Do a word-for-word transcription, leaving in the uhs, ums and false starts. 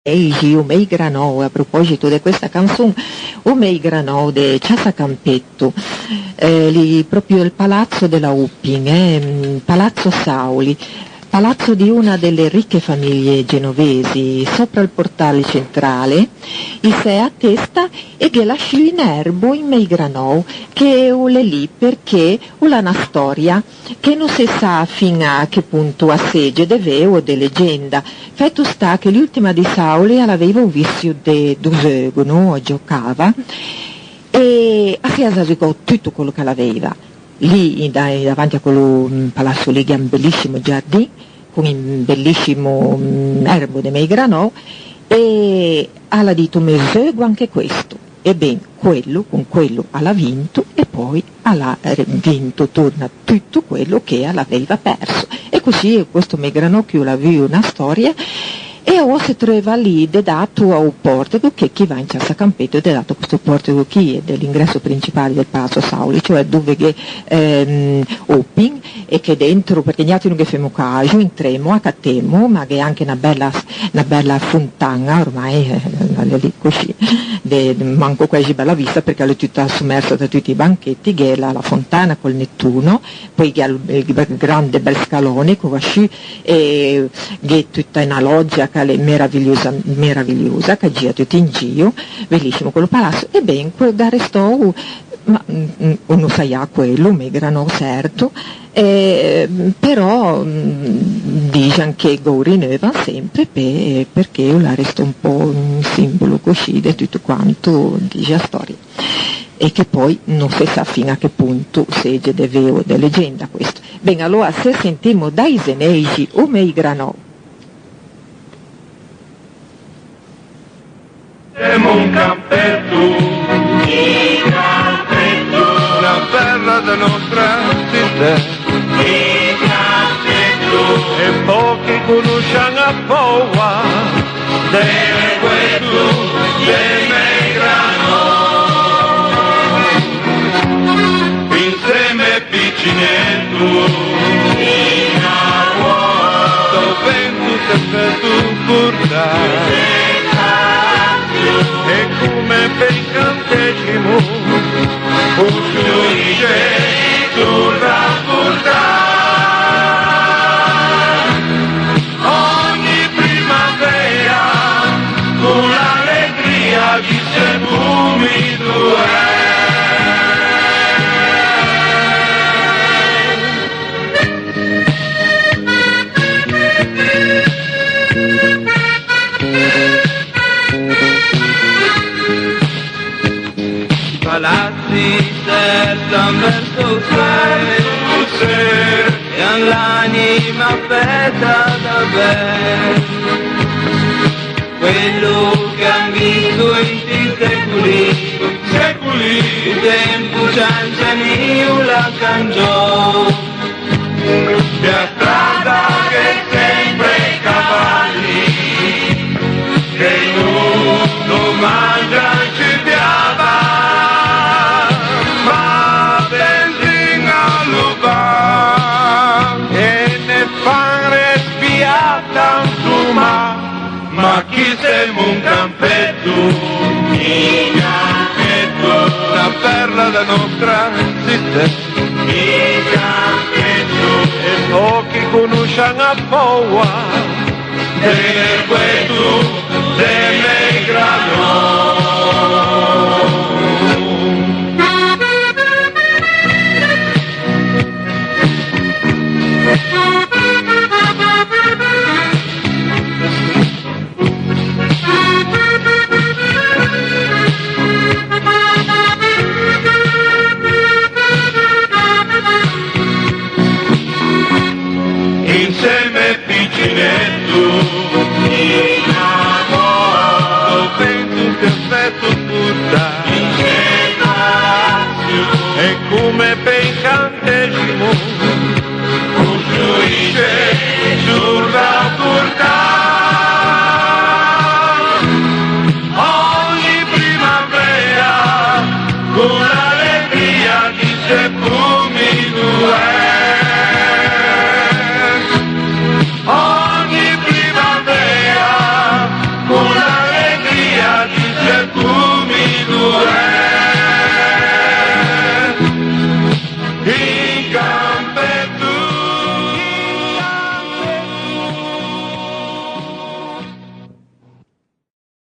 Zeneixi, O mei granou, a propoxito de questa canson, O mei granou de Ciassa Campetto, eh, lì proprio il palazzo della Upping, eh, mm, Palazzo Sauli, palazzo di una delle ricche famiglie genovesi, sopra il portale centrale, i se attesta e ghe lascia un erbo in mei granou, che o l'é lì perché o l'à na storia che no se sa fin a che punto a seje de veo o de legenda. Fæto sta che l'ultima di Sauli a l'aveiva o vizio de, do zeugo, no? A giocava, e a se à za zugou tuto quello che a l'aveiva. Lì, in da-, in davanti a quello, mm, palazzo lì, gh'è un bellissimo giardin, con un bellissimo, mm, erbo de mei granou, e a l'à dito: "Me zeugo anche questo." E ben, quello, con quello a l'à vinto e poi a l'à re-, vinto torna tutto quello che a l'aveiva perso. E così questo mei granou o l'à vuo na storia e o se treuva lì de dato a-o portico che, che va in Ciassa Campetto, de dato a questo portico chì, de l'ingresso principale del Palazzo Sauli, cioè dove che, ehm, Upping, e che dentro, perché niatri no ghe femo caxo, intremo, a catemo, ma gh'è anche na bella, na bella fontaña, ormai, eh, a l'é lì coscì, de, manco quæxi bella vista, perché a l'é tuta somersa da tuti i bancheti, gh'è la, la fontana col Nettuno, poi gh'è il, il grande bel scalone che va sciù, e gh'è tuta na loggia che a l'é meravigliosa, meravigliosa, che a gia tuto in gio, bellissimo quello palazzo, e ben, que-, gh'à restò Ma, mm, mm, o no saià quello, mei granou, certo, eh, però, mm, dixan che o rineuvan sempre pe-, perché o l'à restà un pö un simbolo coscì de tuto quanto, dixe a storia. E che poi no se sa fin a che punto seje de veo o de legenda questo. Ben, alora se sentimo dai Zeneixi, O mei granou. Semo un campeto, un campeto, na perla da nostra citæ, un campeto, e pochi conoscian a poua del gueto de mei granou. Inseme piccineto, sto vento te fæto portâ, e come pe incantesimo, o sciorixeto da portâ. Ogni primavera, con l'alegria di se pomidorâ. I palazzi serçan verso o cel, e an l'anima fæta da ben. Quello che àn visto inti secoli, secoli, o tempo cian cianio la cangiò. Pe a strada gh'è sempre i cavali, che no, no mangian ciù fiava, ma benzin a lo van e ne fan respiâ tanto mâ. Ma chi semo un campeto, un campeto, na perla da nostra citæ, un campeto, e pochi conoscian a poua del gueto